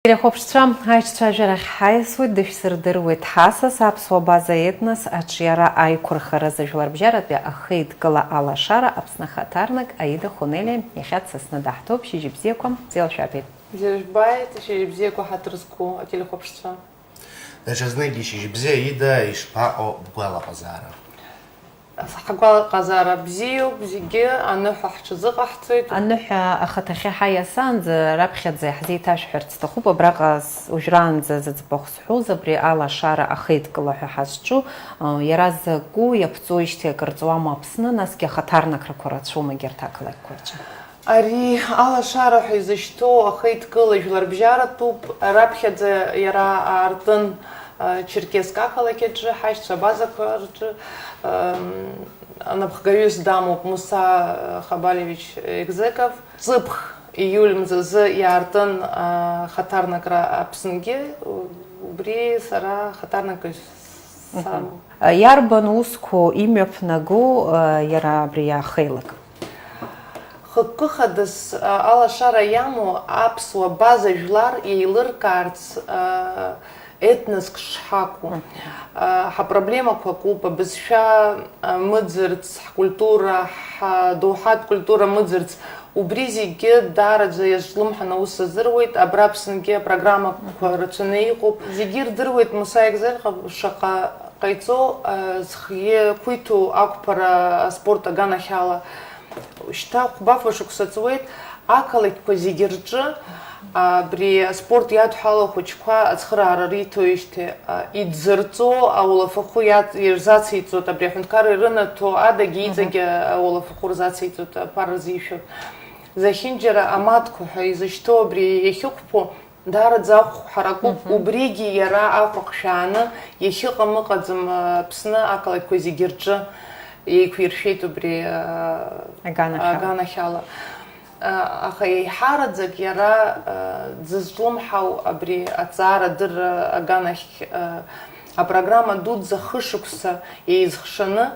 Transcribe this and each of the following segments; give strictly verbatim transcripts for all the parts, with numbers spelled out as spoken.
Телехәаԥшцәа, аиҿцәажәарахь ҳаиасуеит, дышәсырдыруеит ҳасас, аԥсуа база Етнос аҿиара аиқәырхаразы Жәларбжьаратәи ахеидкыла алашара Аԥсны ахаҭарнак Аида Хонелиа иахьа дсасны даҳҭоуп. Шьыжьбзиақәа, бзиала шәаабеит. Бзиа жәбааит, шьыжьбзиақәа ҳаҭыр зқәу ателехәаԥшцәа. Даҽазныкгьы шьыжьбзиа, Аида, ишԥаҟоу бгәалаҟазаара? Ҳгәалаҟазаара бзиоуп, зегьы аныҳәа ҳҽазыҟаҳҵоит. Аныҳәа ахаҭахьы ҳаиасаанӡа раԥхьаӡа иаҳзеиҭашәҳәарц сҭахуп, абраҟа с-, уажәраанӡа зыӡбахә сҳәоз, абри алашара ахеидкыла ҳәа ҳазҿу, ы, иара закәу иаԥҵоижьҭеи акыр ҵуама Аԥсны, насгьы ахаҭарнакрақәа рацәоума егьырҭ ақалақьқәа рҿы? Ари алашара ҳәа изышьҭоу ахеидкыла жәларбжьаратәуп, раԥхьаӡа иара аартын, ы, Черкесск ақалақь аҿы, ҳаишьцәа абазақәа рҿы, ы, анапхгаҩыс дамоуп Муса Хабалевич Егзеков. Ҵыԥх ииуль мзазы иаартын, ы, хаҭарнакра Аԥснгьы, убри сара хаҭарнакҩ самоуп. Мгм. Иарбан усқәоу имҩаԥнаго, ы, иара абри ахеилак? Хықәкы хадас, а, алашара иамоу аԥсуа база жәлар еилыркаарц, а, етноск шҳақәу. Мгм. А, ҳапроблемақәа акуп, абызшәа, а, мыӡырц, ҳкультура, ҳдоуҳатә культура мыӡырц. Убри зегьы даараӡа иазҿлымҳан аус азыруеит, абра Аԥсынгьы апрограммақәа Мгм. рацәаны иҟоуп. Зегьы ирдыруеит Муса Егзеков шаҟа ҟаиҵо, а, зхы иақәиҭу ақәԥара аспорт аганахьала. Шьҭа хәба-фба шықәса ҵуеит, ақалақьқәа зегьы рҿы, а, абри аспорт иадҳәало ахәыҷқәа ацхыраара риҭоижьҭеи, а, идзырҵо аулафахәы иаҵ-, ирзациҵоит, абри аҳәынҭқарра ирынаҭо адагьы Мгм. иҵегь, а, аулафахәы рзациҵоит, аԥара рзишәоит. Зехьынџьара амаҭқәа ҳәа изышьҭоу абри иахьықәԥо, даараӡа ахә ҳаракуп, Мгм. убригьы иара ахә ахшәааны иахьыҟам ыҟаӡам, Аԥсны ақалақьқәа зегьы рҿы еиқәиршәеит убри, а, Аганахьала. аганахьала. А, аха еиҳараӡак иара, а, дзызҿлымҳау абри аҭҵаарадырра аганахь, а, апрограмма дуӡӡа хышықәса еизхшаны,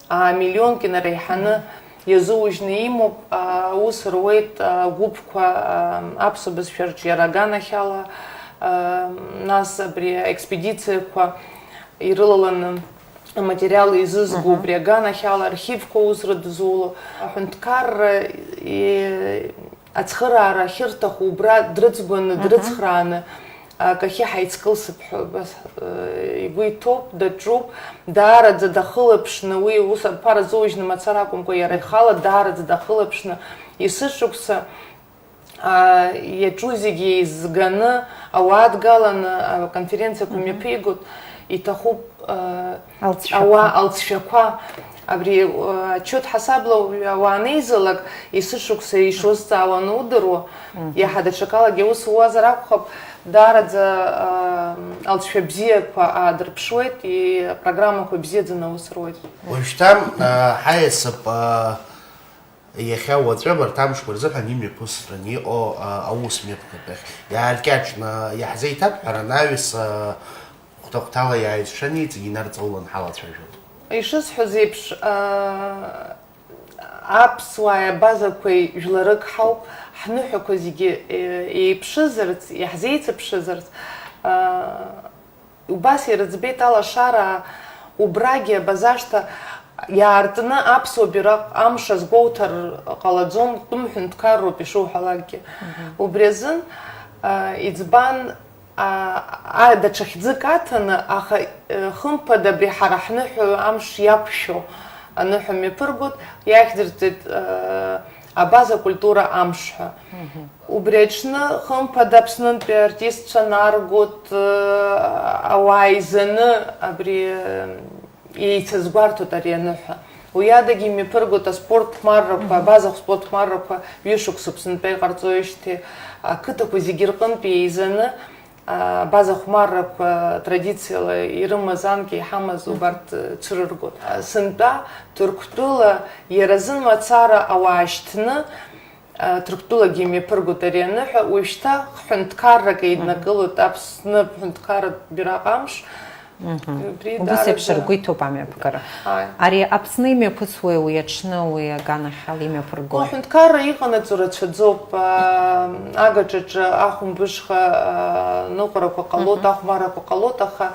аа, миллионк инареиҳаны иазуужьны имоуп, аа, аус руеит, аа, гәыԥқәа, аа, аԥсуа бызшәа рҿиара аганахьала, аа, нас абри аекспедициақәа ирылаланы аматериал еизызго Мгм. убри аганахьала архивқәа аус рыдызуло, аҳәынҭқарра, и-, ацхыраара ахьырҭаху убра дрыҵгәаны, Мгм. дрыцхрааны, акахьы ҳаицкылсып ҳәа убас, э, игәы иҭоуп, даҿуп. Даараӡа дахылаԥшны, уи ус аԥара зоужьны мацара акәымкәа, иара ихала даараӡа дахылаԥшны, есышықәса, а, иаҿу зегьы еизганы, ауаа дгаланы, аконференциақәа Мгм. мҩаԥигоит, иҭахуп, а, Алҵшәақәа. Ауаа алҵшәақәа. Абри, а, отчет ҳасабла уаҩы ауаа анеизалак, есышықәса ишрызҵаауа анудыруа, Мгм. иаҳа даҽакалагьы аус ууазар акәхап, даараӡа, а, алҵшәа бзиақәа аадырԥшуеит, и-, апрограммақәа бзиаӡаны аус руеит. Уажәшьҭа, а, ҳаиасып, а, Иахьа уаҵәы абарҭ амшқәа рзыҳәан имҩаԥысран иҟоу, а, аус мҩаԥгатәахь иааркьаҿны иаҳзеиҭабҳәар анаҩс, а, хәҭа-хәҭала иааизшаны иҵегь инарҵаулан ҳалацәажәоит. Ишысҳәаз еиԥш, а, аԥсуааи абазақәеи жәларык ҳауп, ҳныҳәақәа зегьы, е-, еиԥшызарц, иаҳзеицыԥшызарц, а, Убас ирыӡбеит алашара, убрагьы абазашҭа иаартны аԥсуа бираҟ амш азгәоуҭар ҟалаӡом, тәым ҳәынҭқарроуп ишуҳәалакгьы. Мгм. Убри азын, а, иӡбан, а, а, даҽа хьӡык аҭаны, аха, э, хымԥада абри ҳара ҳныҳәа амш иақәшәо аныҳәа мҩаԥыргоит, иахьӡырҵеит, э, Абаза культура амш ҳәа. Мгм. Убри аҽны, хымԥада, Аԥснынтәи артистцәа наргоит, э, ауаа еизаны абри, э, еицазгәарҭоит ари аныҳәа. Уи адагьы имҩаԥыргоит аспорт хәмаррақәа, Мгм. абаза спорт хәмаррақәа ҩышықәса Аԥснынтәа иҟарҵоижьҭеи, ақыҭақәа зегьы рҟынтә еизаны, а, абаза хәмаррақәа традициала ирымаз, анкьа иҳамаз Мгм. убарҭ, э, цәырыргоит. А, сынтәа Ҭырқәтәыла иара азын мацара ауаа шьҭны, а, Ҭырқәтәылагьы имҩаԥыргоит ари аныҳәа. Уажәшьҭа ҳәынҭқаррак еиднакылоит, Аԥсны ҳәынҭқарратә бираҟ амш. Мгм. Убри Убас еиԥш даараӡа- ргәы иҭоуп амҩаԥгара. Ааи. Ари Аԥсны имҩаԥысуеи уи аҽны уи аганахьала имҩаԥыргои? Аҳәынҭқарра иҟанаҵо рацәаӡоуп. Аа, агаҿаҿы ахәымбыжха, аа, ныҟәарақәа ҟалоит, Мгм. ахәмаррақәа ҟалоит, аха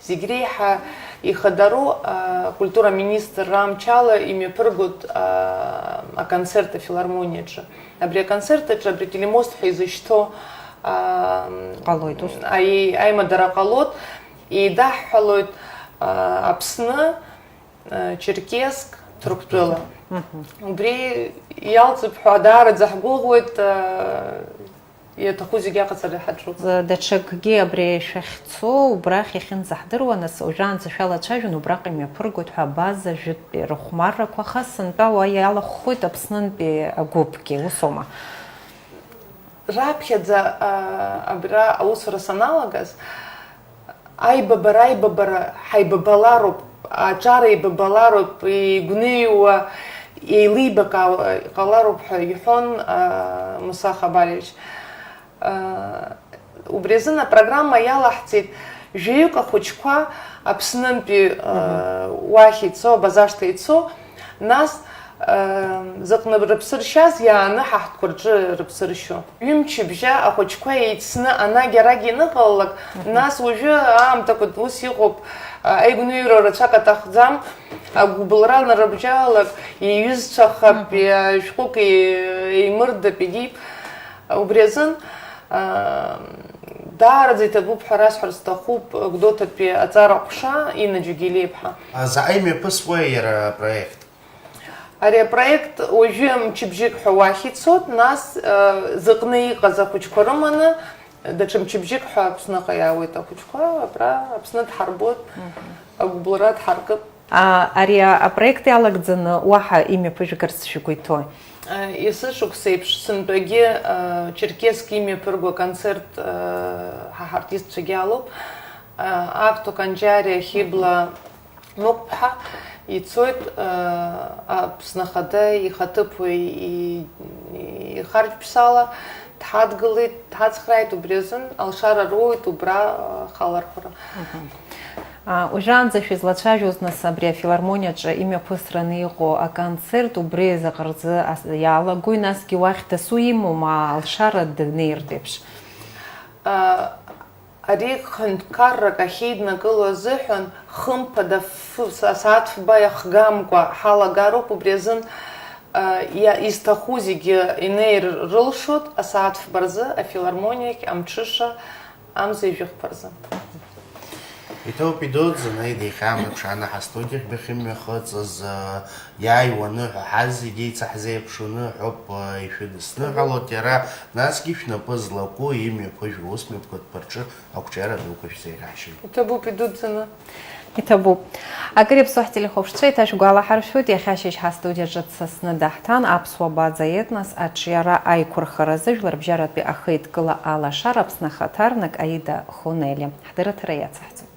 зегь реиҳа ихадароу, аа, акультура аминистрра амчала имҩаԥыргоит, аа, аконцерт афилармониаҿы. Абри аконцерт аҿы абри Телемост ҳәа изышьҭоу, аа, Ҟалоит ус. аи-, аимадара ҟалоит. Еидаҳҳәалоит, аа, Аԥсны, Черкесск, Ҭырқәтәыла. Убри иалҵып ҳәа даараӡа ҳгәыӷуеит, иаҭаху зегьы аҟаҵара ҳаҿуп. Даҽакгьы абри шәахьцо, убрахь иахьынӡаҳдыруа, нас уажәраанӡа шәалацәажәон, убраҟа имҩаԥыргоит ҳәа абаза жәытәтәи рыхәмаррақәа, аха сынтәа уа иалахәхоит Аԥснынтәи агәыԥгьы, усоума? Раԥхьаӡа, аа, абра аусура саналагаз, аибабара, аибабара, ҳаибабалароуп, аҿар еибабалароуп, игәныҩуа, еилибакаауа иҟалароуп ҳәа иҳәон, аа, Муса Хабалиевич. Аа, убри азын апрограмма иалаҳҵеит, жәаҩык ахәыҷқәа Аԥснынтәи, аа, Мгм. уахь ицо, Абазашҭа ицо, Нас, э, зыҟны рыԥсы ршьаз иааны ҳа ҳтәқәа рҿы рыԥсы ршьо. Ҩымчыбжьа ахәыҷқәа еицны анагь-арагь ианыҟалалак, Мгм. нас уажәы аамҭақәа ус иҟоуп, а, аигәныҩра рацәак аҭахӡам, агәыбылра анрыбжьалалак, иҩызцәахап, Мгм. иа-, шәҟәык еи-, еимырдап, егьип. Убри азын, а, даараӡа иҭабуп ҳәа расҳәар сҭахуп Гәдоуҭатәи аҵара ҟәша Инна Џьугелиа-иԥҳа. Заҟа имҩаԥысуеи иара апроект? Ари апроект уажәы мчыбжьык ҳәа уахь ицоит, нас, э, зыҟны иҟаз ахәыҷқәа рыманы, даҽа мчыбжьык ҳәа Аԥсныҟа иаауеит ахәыҷқәа, абра Аԥсны дҳарбоит, агәыбылра дҳаркып. А, ари апроект иалагӡаны уаҳа имҩаԥыжәгарц шәгәы иҭои? Э, есышықәса еиԥш сынтәагьы, э, Черкесск имҩаԥырго аконцерт, э, ҳа ҳартистцәагьы алоуп. Э, Авто Канџьариа, Хьыбла, Мықәԥҳа ицоит, э, Аԥсны Ахада ихаҭыԥуаҩ и-, ихарџьԥсала дҳадгылеит, дҳацхрааит, убри азын алшара роуеит убра, э, халархәра. Мгм. А, уажәраанӡа шәызлацәажәоз, нас, абри афилармониаҿы имҩаԥысраны иҟоу аконцерт, убри заҟа рзы ас-, иалагои, насгьы уахь дасу имоума, алшара днеиртә еиԥш? Э, Ари хынҭәқаррак ахьеиднакыло азыҳәан, хымԥада, ф-, са-, асааҭ фба иахгамкәа ҳалагароуп, убри азын, а, иа-, изҭаху зегьы инеир рылшоит асааҭ фба рзы афилармониахь, амҽыша, амза ижәыхԥа рзы. Иҭоуп, идуӡӡан, аидеихьамҩаԥшааны ҳастудиахь бахьымҩахыҵыз, а, иааиуаны ҳәа ҳазегьы еицаҳзеиԥшуны ҳәоуп, а, ишәыдысныҳәалоит иара, насгьы шәнапы злаку имҩаԥыжәго усмҩаԥгатәқәа рҿы Ақәҿиара дуқәа шәзеиӷьашьеит. Иҭабуп идуӡӡаны. Иҭабуп. Акыр иаԥсоу ҳтелехәаԥшцәа, еиҭашәгәалаҳаршәоит, иахьа ашьыжь ҳастудиаҿы дсасны даҳҭан аԥсуа баӡа етнос аҿиара аиқәырхаразы жәларбжьаратәи ахеидкыла алашара Аԥсны ахаҭарнак Аида Хунели. Ҳдырраҭара иацаҳҵоит.